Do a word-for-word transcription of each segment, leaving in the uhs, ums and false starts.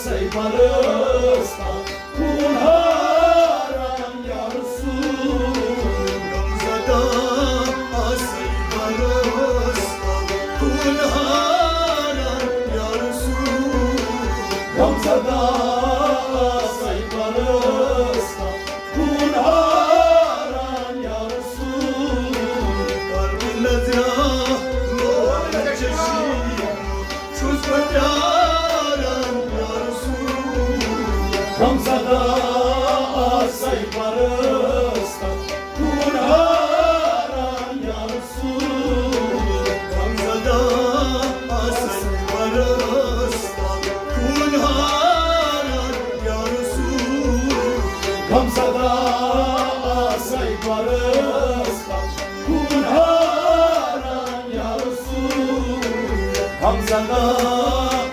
آسَے برس تل خوٗن ہاران یا رسول۔ غمزدہ آسَے برس تل خوٗن ہاران یا رسول۔ غمزدہ آسَے برس تل خوٗن ہاران یا رسول۔ کربلہ زیاہ لوح چشی چھُس بہٕ پیاران یا رسول۔ غمزدہ آسَے برس تل خوٗن ہاران یا رسول۔ غمزدہ آسَے برس تل خوٗن ہاران یا رسول۔ غمزدہ آسَے برس تل خوٗن ہاران یا رسول۔ غمزدہ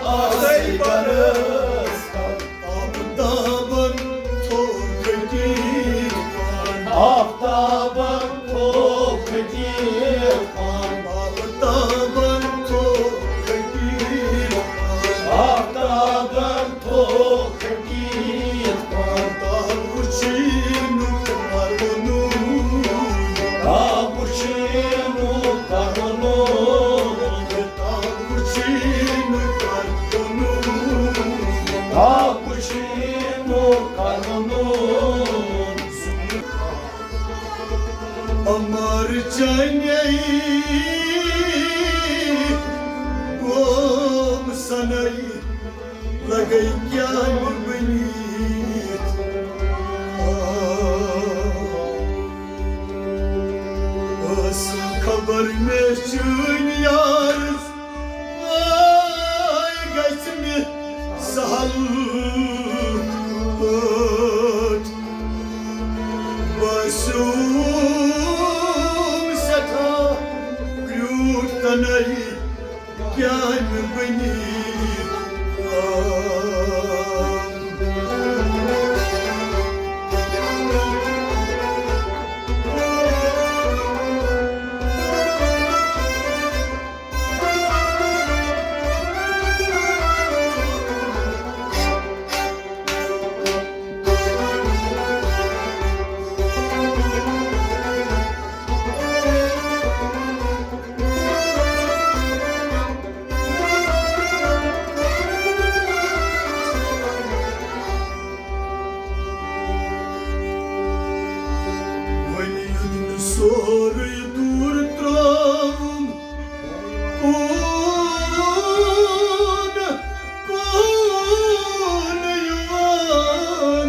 آسَے برس تل آفتابن تھوٚو کھٔٹِتھ پان۔ آفتابن تھوٚو کھٔٹِتھ پان۔ آفتابن تھوٚو کھٔٹِتھ پان۔ آفتابن تھوٚو کھٔٹِتھ پان۔ تاب وٕچھِنُک پرونُن۔ تاب وٕچھِنُک پرونُن۔ تاب وٕچھِنُک پرونُن۔ تاب وٕچھِنُک پرونُن۔ امر چنے قوم سنے لگے کیٛاہ مےٚ بٔنِتھ۔ آ، ٲسٕم خبر مےٚ چٲنۍ یار، آے گژھِ مےٚ سہل پٲٹھۍ۔ باسیوم سٮ۪ٹھاہ کرٛیوٗٹھ تَنَے کیٛاہ مےٚ بٔنِتھ آم۔ وۄنۍ یُن سورُے دوٗر ترٛاوُن، کوٗن، کوٗن یِوان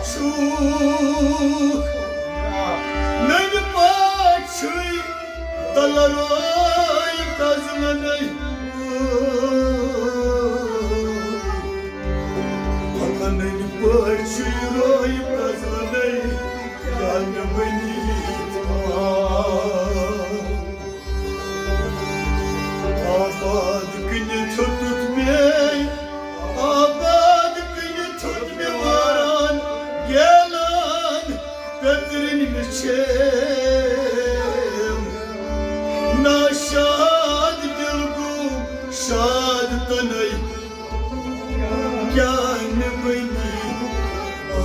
چھُکھ؟ ننہِ پٲٹھۍ چھُے تلروے پرزلنے۔ پتہ ننہِ پٲٹھۍ چھُے روے پرزلنے، کیٛاہ مےٚ ؤنِتھ آو؟ آباد کٕنِتھ ہیوٚتُتھ مےٚ، آباد کٕنِتھ ہیوٚت مےٚ وٲران گیلان۔ پیٚترِن مےٚ چھیم۔ ناشاد دِل گوٚو شاد تَنَے، کیٛاہ نہٕ بٔنی۔ آ۔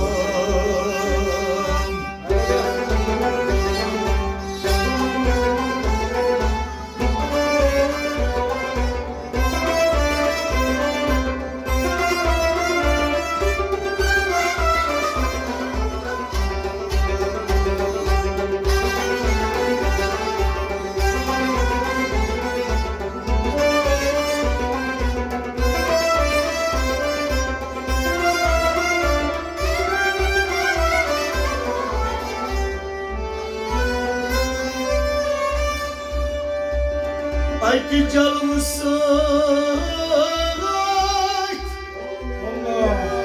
اَکہِ جلوٕ سۭتۍ،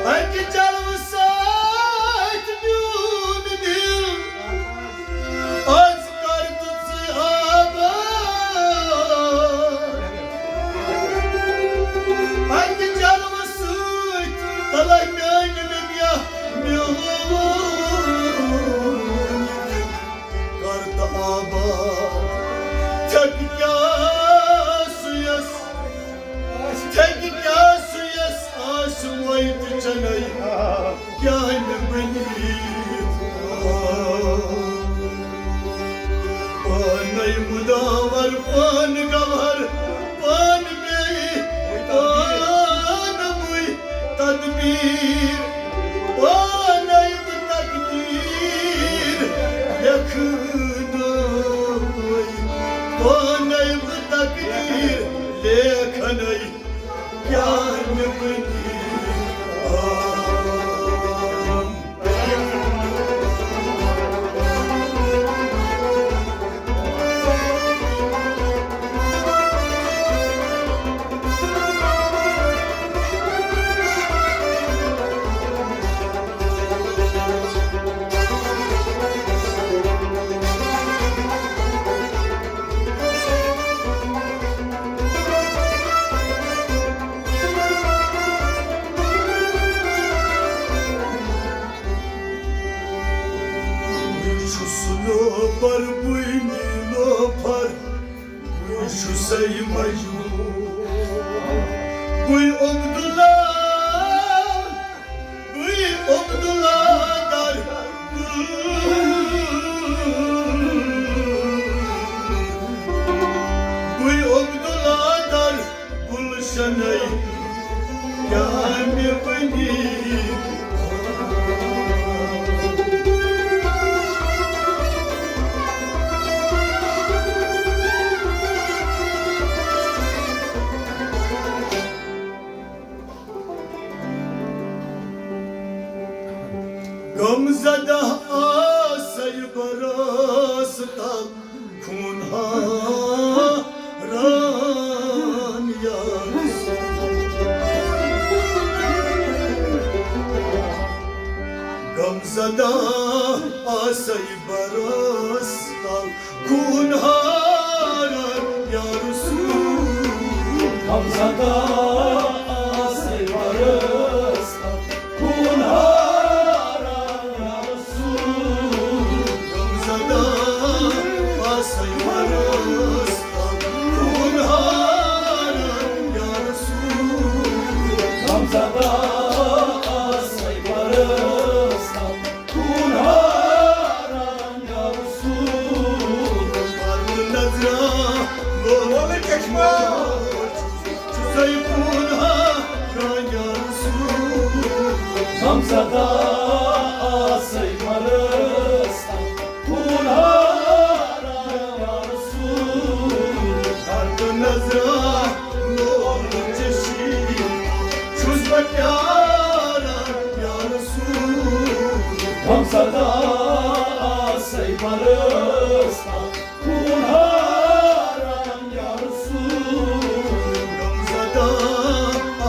اَکہِ جلوٕ سۭتۍ میون دِل آز کر تہٕ ژٕ آباد۔ اَکہِ جلوٕ سۭتۍ تلے میٲنۍ دُنیا میون۔ کر تہٕ آباد، ژےٚ کیٛاہ سُہ یَس چنے کیٛاہ مےٚ بٔنِتھ؟ پانے مُداور، پان گوہر، پان بیٚیہِ، پانہٕ بٕے تدبیر، پانے بہٕ تقدیر لیکھنَے، پانے بہٕ تقدیر لیکھنَے۔ کیٛاہ مےٚ بٔنِتھ؟ بہٕ چھُس لوفر، بٕے نیٖلوفر، بٕے چھُسَے مجنوٗن، بٕے عبداللہ، بٕے عبداللہ در، بٕے عبداللہ در۔ گلشنَے کیٛاہ مےٚ بٔنِتھ؟ غم زدہ آسَے برٲس تل، خوٗن ہاران یارس۔ غم زدہ آسَے برٲس تل، خوٗن ہاران یارس۔ غم زدہ آسَے برٲس تل، خوٗن ہاران یارس۔ غمزدہ آسَے برٲس تل، خوٗن ہاران یارس۔ غمزدہ آسَے برٲس تل، خوٗن ہاران یارس۔ پرٕ نظرا لولہٕ چشمہ، چھُسَے خوٗن ہاران یارس۔ غمزدہ آسَے برٲس تل، خوٗن ہاران یارس۔ پرٕ نظرا لولہٕ چشمہ، چھُس بہٕ پیاران یارس۔ غمزدہ آسَے برٲس تل، خوٗن ہاران یارس۔ غمزدہ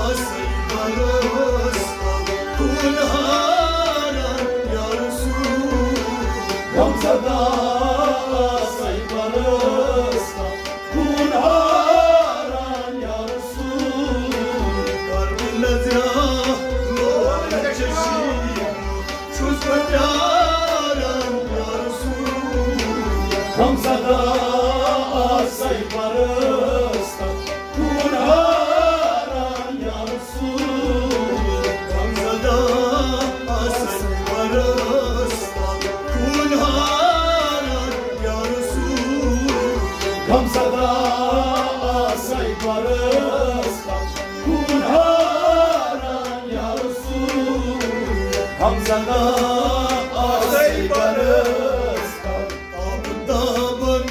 آسَے برٲس تل، خوٗن ہاران یارس۔ غمزدہ آسَے برٲس تل، خوٗن ہاران یارس۔ کر بہٕ نظرا لولہٕ چشمہ، چھُس بہٕ پیاران یارس۔ غمزدہ آسَے برٲس تل، خوٗن ہاران یارس۔ غمزدہ آسَے برٲس تل، خوٗن ہاران یارس۔ غمزدہ آسَے برٲس تل، خوٗن ہاران یارس۔ غمزدہ آسَے برٲس تل، آفتابن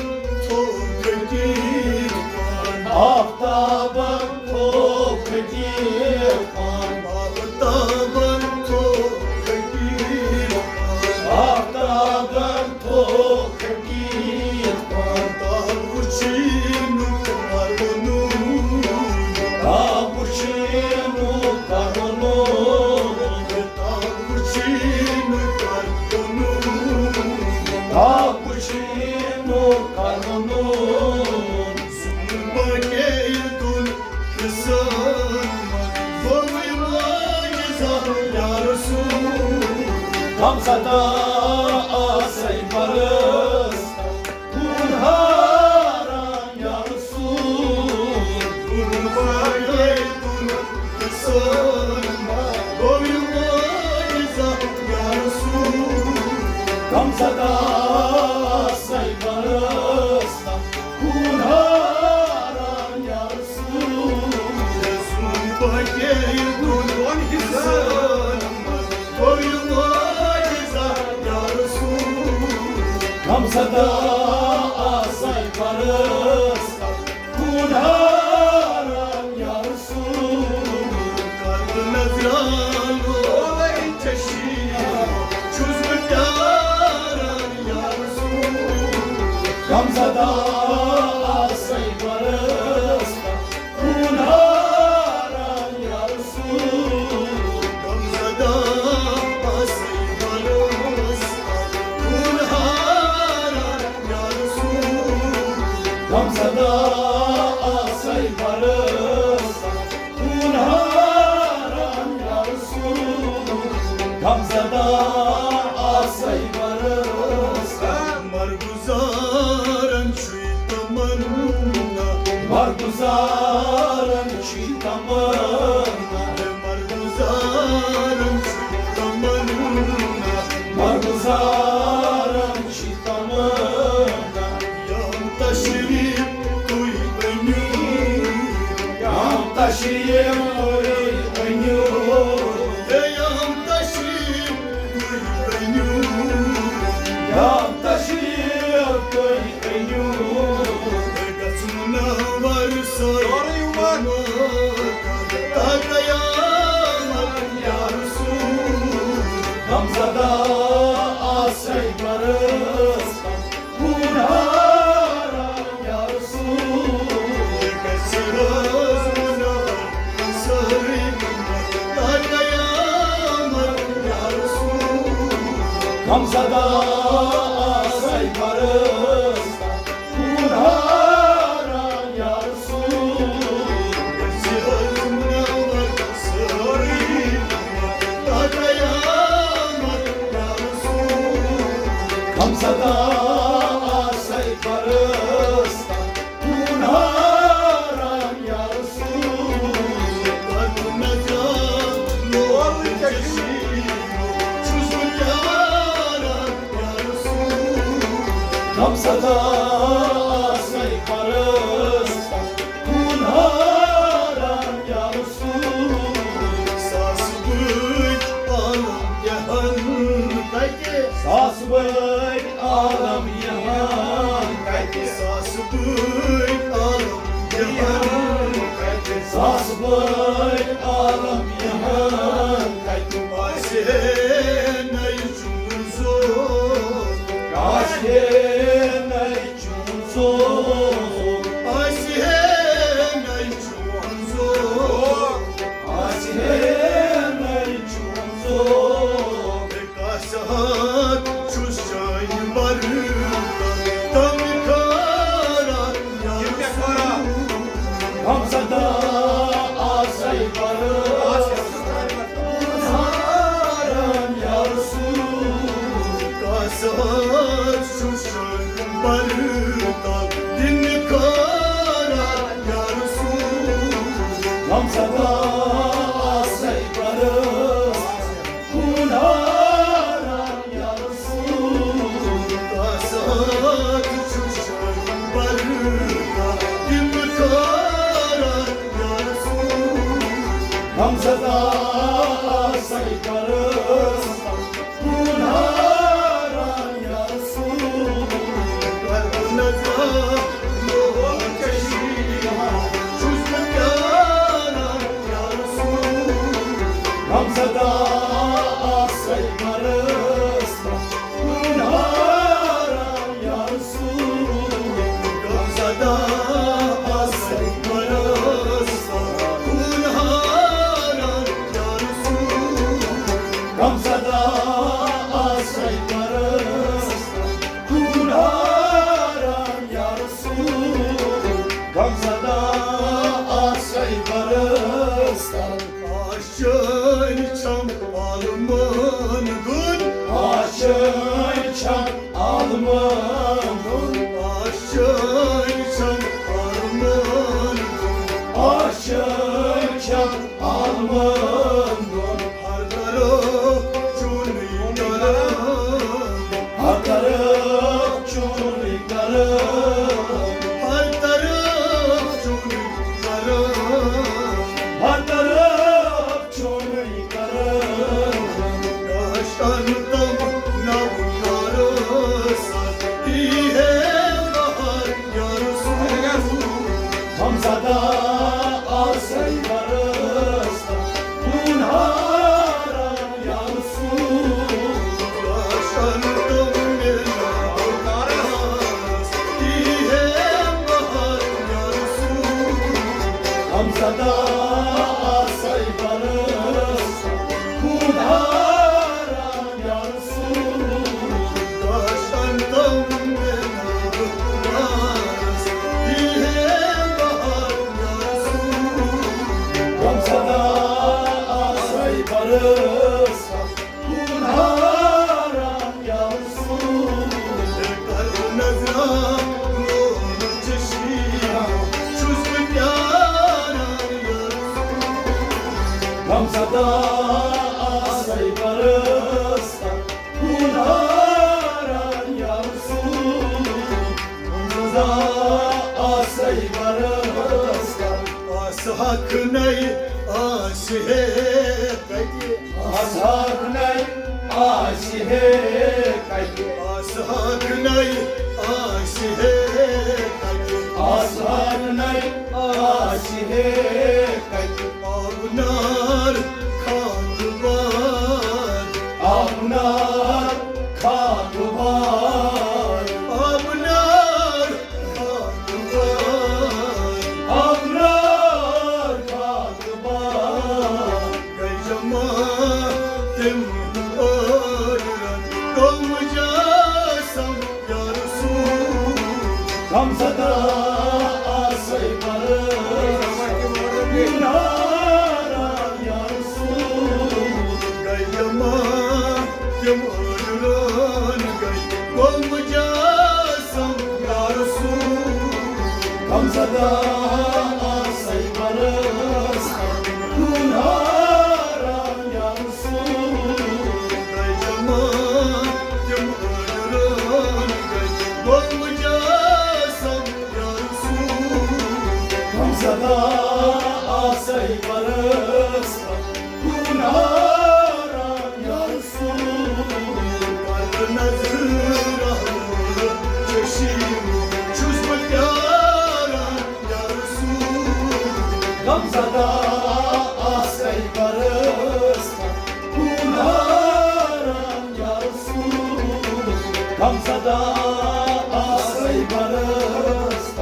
تھوو کھٔٹِتھ پان۔ آفتابن تھوو کھٔٹِتھ پان۔ آفتابن تھوو کھٔٹِتھ پان۔ آفتابن تھوو کھٔٹِتھ پان۔ تاب وٕچھِنُک پرونُک۔ تاب وٕچھِنُک پرونُک۔ تاب وٕچھِنُک پرونُک۔ تاب وٕچھِنُک پرونُک۔ باقی دُن حصن منٛز گوٚوُے معجزہ یا رسول۔ غمزدہ آسَے برٲس تل، خوٗن ہاران یا رسول۔ باقی دُن حصن منٛز گوٚوُے سدا آسے برسان خوٗن ہاران یا رسول۔ رسول پاکے دُنیاہن حصن منٛز کوٚر معجزہ یا رسول۔ غم زدہ آسے برسان خوٗن ہاران یا رسول۔ کربلس درٛاو چشی، چھُس بہٕ پیاران یا رسول۔ غم زدہ آسے برسان خوٗن ہاران یا رسول۔ غم زدہ آسے برسان خوٗن ہاران یا رسول۔ غم زدہ آسے برسان خوٗن ہاران یا رسول۔ غم زدہ آسے برسان۔ مرگزارن چھُے تمنا۔ مرگزارن چھُے تمنا۔ مرگزارن چھُے تمنا۔ مرگزارن چھُے تمنا۔ یام تشریف تُہۍ أنِو۔ یام تشریف تُہۍ أنِو۔ ہے یام تشریف تُہۍ أنِو۔ یام تشریف تُہۍ أنِو۔ ہے گژھُن نہٕ وَرسَے۔ سورُے عمر۔ تا قیامت یا رسول۔ غم زدہ آسے برسان خوٗن ہاران یا رسول۔ گژھِ روزُن سٲرٕے اُمت تا قیامت یا رسول۔ غم زدہ آسے برسان خوٗن ہاران یا رسول۔ گژھِ روزُن سٲرٕے اُمت تا قیامت یا رسول۔ غم زدہ آسے برسان خوٗن ہاران یا رسول۔ پتہٕ نہ درٛاو لوگ چشی، چھُس بہٕ پیاران یا رسول۔ غم زدہ آسے برسان خوٗن ہاران یا رسول۔ ساسہٕ بٔدۍ عالم یِہَن کَتہِ؟ ساسہٕ بٔدۍ عالم یِہَن کَتہِ؟ ساسہٕ بٔدۍ عالم یِہَن کَتہِ؟ ساسہٕ بٔدۍ عالم یِہَن کَتہِ؟ آسہِ ہے نَے چون زور۔ آسہِ ہے نَے چون زور۔ آسہِ ہے نَے چون زور۔ آسہِ ہے نَے چون زور۔ کاسہٕ ہتھ چھُس چانہِ برکت تمہِ خٲرا یا رسول۔ غم زدہ آسے برسان خوٗن ہاران یا رسول۔ کاسہٕ ہتھ چھُس چانہِ برکت تمہِ خٲرا یا رسول۔ غم زدہ آسے برسان خوٗن ہاران یا رسول۔ کاسہٕ ہتھ چھُس چانہِ برکت تمہِ خٲرا یا رسول۔ غم زدہ آسے برسان خوٗن ہاران یا رسول۔ کربلس درٛاو لوگ چشی، چھُس بہٕ پیاران یا رسول۔ غم زدہ آسے برسان خوٗن ہاران یا رسول۔ غم زدہ آسے برسان خوٗن ہاران یا رسول۔ غم زدہ آسے برسان خوٗن ہاران یا رسول۔ غم زدہ آسے برسان۔ آشٲنۍ چھم عالمن گُن۔ آشٲنۍ چھم عالمن گُن۔ آشٲنۍ چھم عالمن گُن۔ آشٲنۍ چھم عالمن گُن۔ ہر طرف چونُے کرم۔ ہر تن تم نب نارس، ای ہے بہار یا رسول۔ ہم سدا آسے برس، خونہارا یا رسول۔ تن تم نب نارس، ای ہے بہار یا رسول۔ ہم سدا آسے برس، خونہارا یا رسول۔ ہم سدا آسے برس، خونہارا یا رسول۔ ہم سدا آسے برس، خونہارا یا رسول۔ ہم سدا آسے برس، آس حق نئی آس ہے کتہِ۔ آس حق نئی آس ہے کتہِ۔ آس حق نئی آس ہے کتہِ۔ آس حق نئی آس ہے کتہِ۔ آب نار خاک بار۔ آب نار خاک بار۔ آب نار خاک بار۔ آب نار خاک بار۔ گے جمع تم ٲڈرن، گوٚو مجسم یا رسول۔ ہم سدا آسے برس، خونہارا یا رسول۔ گے جمع تم ٲڈرن، گے گوٚو مجسم یا رسول۔ ہم سدا آسے برس، خونہارا یا رسول۔ گے جمع تم ٲڈرن، گے گوٚو مجسم یا رسول۔ ہم سدا آسے برس، خونہارا یا رسول۔ کر نظر رحمت چشم، چھُس بہٕ پیاران یا رسول۔ غم زدہ آسے برس، خونہارا یا رسول۔ غم زدہ آسے برس۔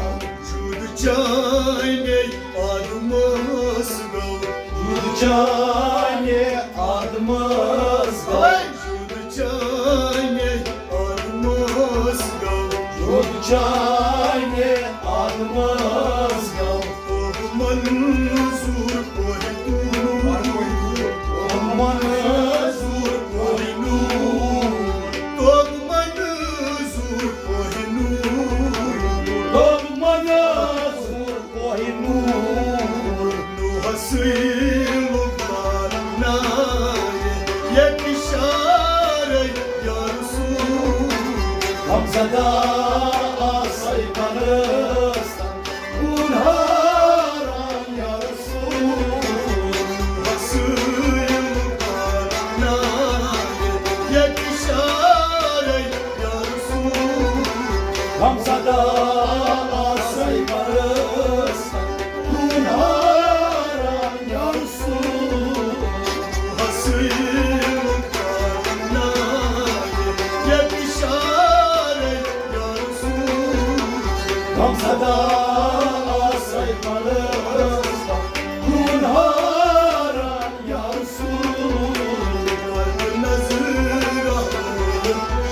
جود چانے آدمس گو۔ جود چانے آدمس گو۔ جود چانے آدمس گو۔ جود چانے آدمس گو۔ توبہٕ منظور کوہ نور۔ توبہٕ منظور کوہ نور۔ توبہٕ منظور کوہ نور۔ توبہٕ منظور کوہ نور۔ نوحس لوٚگ نار نارِ، ییٚتہِ شارے یا رسول۔ غم زدہ آسے برس، خونہارا یا رسول۔ نوحس لوٚگ نار نارِ، ییٚتہِ شارے یا رسول۔ غم زدہ آسے برس، خونہارا یا رسول۔ غم زدہ آسے برس، خونہارا یا رسول۔ نظر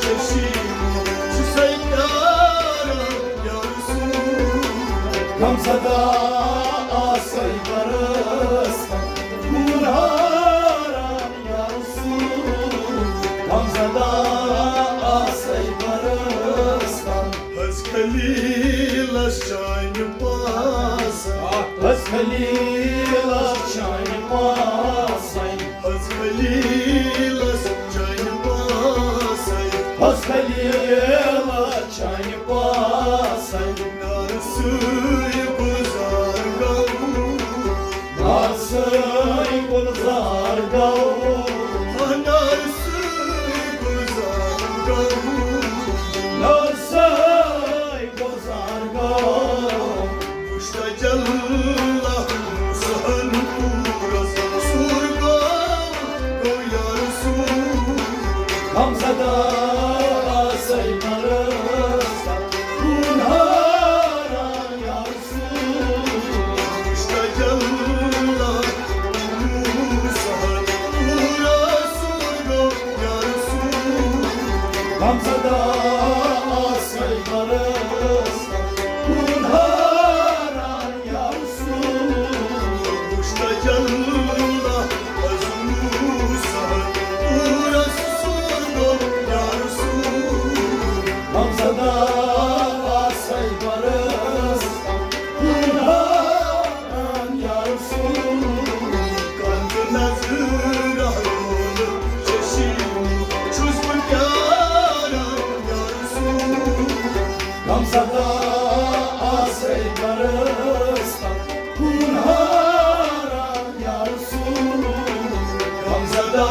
ششی چھُسے پیاران یا رسول۔ غم زدہ آسے برس، خونہارا یا رسول۔ غم زدہ آسے برس۔ حض خلیلس چانہِ پاسے۔ حض خلیلس چانہِ پاسے۔ حض خلیلس چانہِ پاسے۔ حض خلیلس چانہِ پاسے۔ نارسٕے گُلزار گوٚو۔ نارسٕے گُلزار گوٚو۔ نارسٕے سدا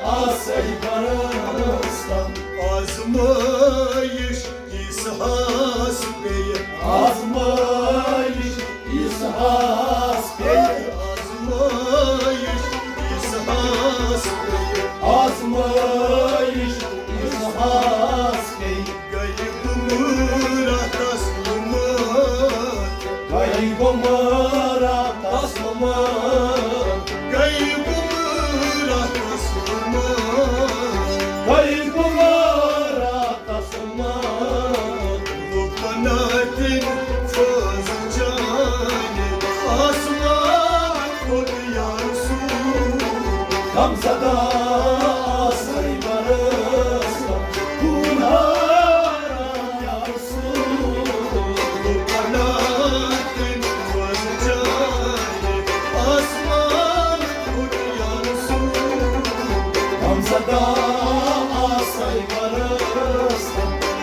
آسے برستان۔ آزمٲیِش ییٖژ ہاس پیٚیہِ۔ آزمٲیِش ییٖژ ہاس پیٚیہِ۔ آزمٲیِش ییٖژ ہاس پیٚیہِ۔ آزمٲیِش ییٖژ ہاس پیٚیہِ۔ گٔیہِ گُمراہ تسلمات۔ گٔیہِ گُمراہ تسلمات۔ گٔیہِ گُمراہ تسلمات۔ گٔیہِ گُمراہ تسلمات۔ لُکن تٔمۍ فٲض چانہِ آسمان کھوٚت یا رسول۔ غمزدہ آسے برس کُنہارا یا رسول۔ لُکن تٔمۍ فٲض چانہِ آسمان کھوٚت یا رسول۔ غمزدہ آسے برس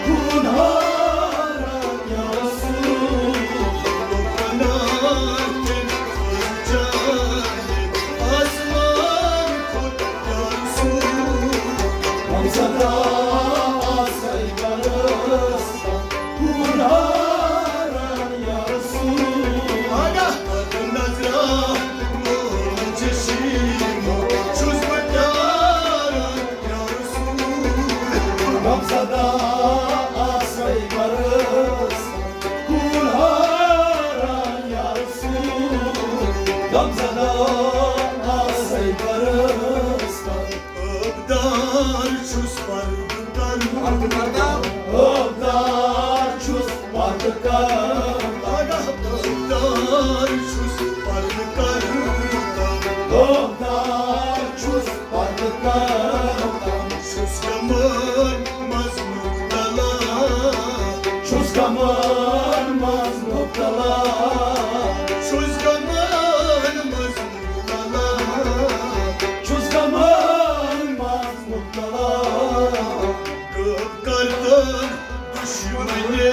کُنہارا یا رسول۔ لُکن تٔمۍ فٲض چانہِ آسمان کھوٚت یا رسول۔ غمزدہ آسے برس کُنہارا یا رسول۔ آگاہ پتہٕ نظرا مول چشیٖم چھُس بہٕ پیاران یا رسول۔ غمزدہ آسے برس کُنہارا یا رسول۔ غمزدہ آسے برس۔ ٲبدار چھُس پردٕ کران۔ پردٕ کردار۔ ٲبدار چھُس پردٕ کران۔ آگاہ ٲبدار چھُس پردٕ کران۔ ٲبدار چھُس پردٕ کران۔ چھُس غمن منٛز مبتلا۔ چھُس غمن منٛز مبتلا۔ چھُس غمن منٛز مبتلا۔ چھُس غمن منٛز مبتلا۔ غٲب کردن دشمنی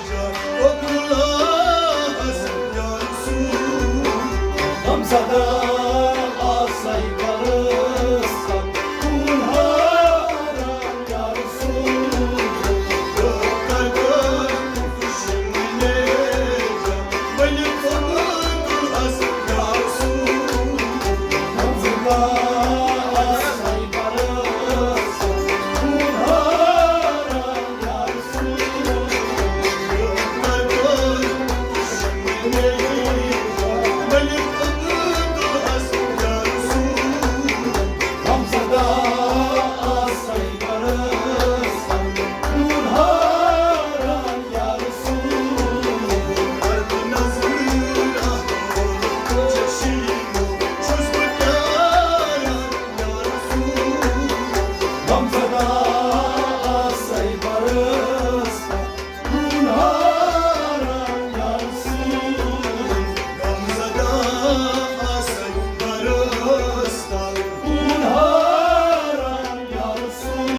جا، او خداس یا رسول۔ غمزدہ آسے برس کُنہارا یا رسول۔ غٲب کردن دشمنی جا، ؤلِو خداس یا رسول۔ غمزدہ